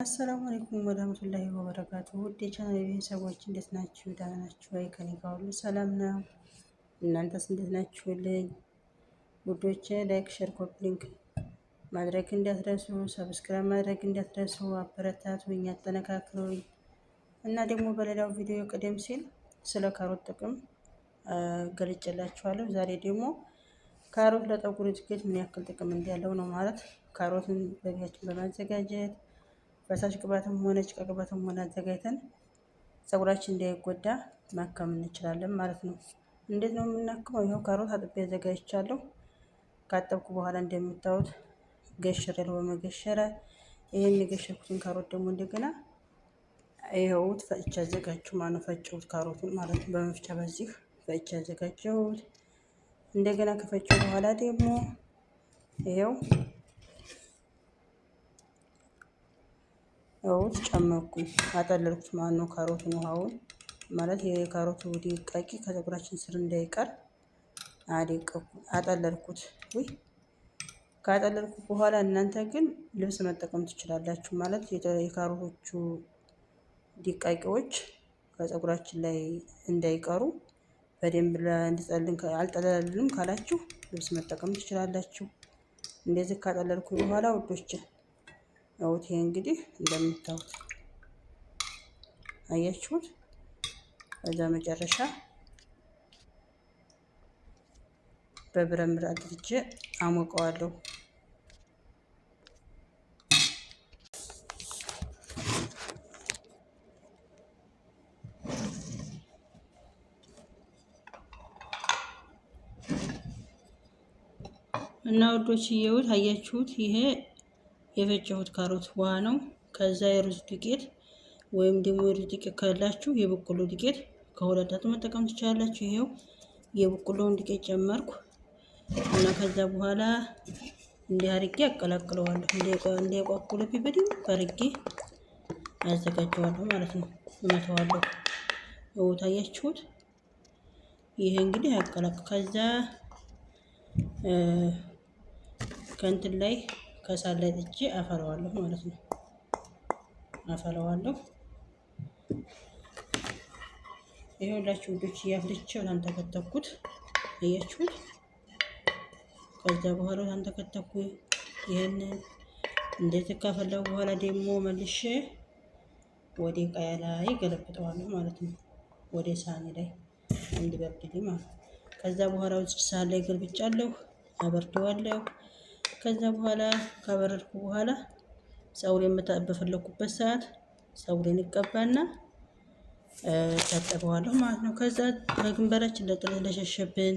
السلام عليكم ورحمة الله وبركاته። ውድ የቻናል ቤተሰቦች እንዴት ናችሁ? ደህና ናችሁ ወይ? ከኔ ጋር ሁሉ ሰላም ነው። እናንተስ እንዴት ናችሁልኝ? ውዶቼ like፣ share፣ copy link ማድረግ እንዳትረሱ፣ subscribe ማድረግ እንዳትረሱ። አበረታቱኝ፣ አጠነካክሩኝ። እና ደግሞ በሌላው ቪዲዮ ቀደም ሲል ስለ ካሮት ጥቅም ገልጬላችኋለሁ። ዛሬ ደግሞ ካሮት ለጠጉር እድገት ምን ያክል ጥቅም እንዳለው ነው። ማለት ካሮትን በቤታችን በማዘጋጀት ፈሳሽ ቅባትም ሆነ ጭቃ ቅባትም ሆነ አዘጋጅተን ፀጉራችን እንዳይጎዳ ማከም እንችላለን ማለት ነው። እንዴት ነው የምናክመው? ይኸው ካሮት አጥቤ አዘጋጅቻለሁ። ካጠብኩ በኋላ እንደምታዩት ገሽሬ በመገሸሪያ ይህን የገሸርኩትን ካሮት ደግሞ እንደገና ይኸው ፈጭቼ አዘጋጀሁ ማለት ነው። ፈጨሁት ካሮቱን ማለት ነው በመፍጫ በዚህ ፈጭቼ አዘጋጀሁት። እንደገና ከፈጨሁ በኋላ ደግሞ ይኸው እውት ጨመርኩኝ አጠለልኩት ማለት ነው። ካሮቱን ውሃውን ማለት የካሮቱ ድቃቂ ከፀጉራችን ስር እንዳይቀር አጠለልኩት። ውይ ካጠለልኩት በኋላ እናንተ ግን ልብስ መጠቀም ትችላላችሁ። ማለት የካሮቶቹ ድቃቂዎች ከፀጉራችን ላይ እንዳይቀሩ በደንብ እንዲጠልን አልጠለልም ካላችሁ ልብስ መጠቀም ትችላላችሁ። እንደዚህ ካጠለልኩ በኋላ ውዶች ያውት ይሄ እንግዲህ እንደምታዩት አያችሁት። ከዛ መጨረሻ በብረት ምጣድ አድርጌ አሞቀዋለሁ። እና ውዶች እየውት አያችሁት ይሄ የፈጨሁት ካሮት ውሃ ነው። ከዛ የሩዝ ዱቄት ወይም ደግሞ የሩዝ ዱቄት ካላችሁ የበቆሎ ዱቄት ከሁለታቱ መጠቀም ትችላላችሁ። ይሄው የበቆሎውን ዱቄት ጨመርኩ እና ከዛ በኋላ እንዲህ አድርጌ አቀላቅለዋለሁ። እንዳይቋቁልብኝ በደንብ አድርጌ አዘጋጀዋለሁ ማለት ነው። እመተዋለሁ። ታያችሁት። ይሄ እንግዲህ አቀላቅ ከዛ ከእንትን ላይ ከሳል ላይ ጥጄ አፈለዋለሁ ማለት ነው። አፈለዋለሁ። ይኸውላችሁ ውዶች እያፍልቼው ታንተከተኩት አያችሁት። ከዛ በኋላ ታንተከተኩ ይሄንን እንደዚህ ካፈላሁ በኋላ ደግሞ መልሼ ወደ እቃያ ላይ ገለብጠዋለሁ ማለት ነው። ወደ ሳህኔ ላይ እንዲበርድልኝ ማለት ነው። ከዛ በኋላ ውጭ ሳህን ላይ ገልብጫለሁ፣ አበርደዋለሁ። ከዛ በኋላ ካበረድኩ በኋላ ፀጉሬን በፈለኩበት ሰዓት ፀጉሬን ይቀባና እታጠበዋለሁ ማለት ነው። ከዛ ከግንባራችን ለጥለት ለሸሸብን፣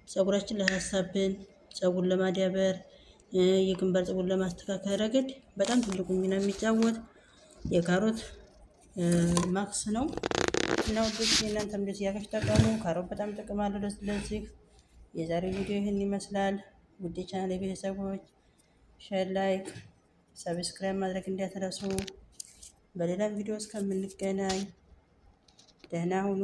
ፀጉራችን ለሳሳብን፣ ፀጉር ለማዳበር፣ የግንባር ፀጉር ለማስተካከል ረገድ በጣም ትልቁ ሚና የሚጫወት የካሮት ማክስ ነው። እና ውዶች እናንተም እንደዚህ ያካችሁ ተጠቀሙ። ካሮት በጣም ጥቅም አለው። ለዚህ የዛሬው ቪዲዮ ይህን ይመስላል። ውድ የቻናል ቤተሰቦች share፣ like፣ subscribe ማድረግ እንዳትረሱ። በሌላም ቪዲዮ እስከምንገናኝ ደህና ሁኑ።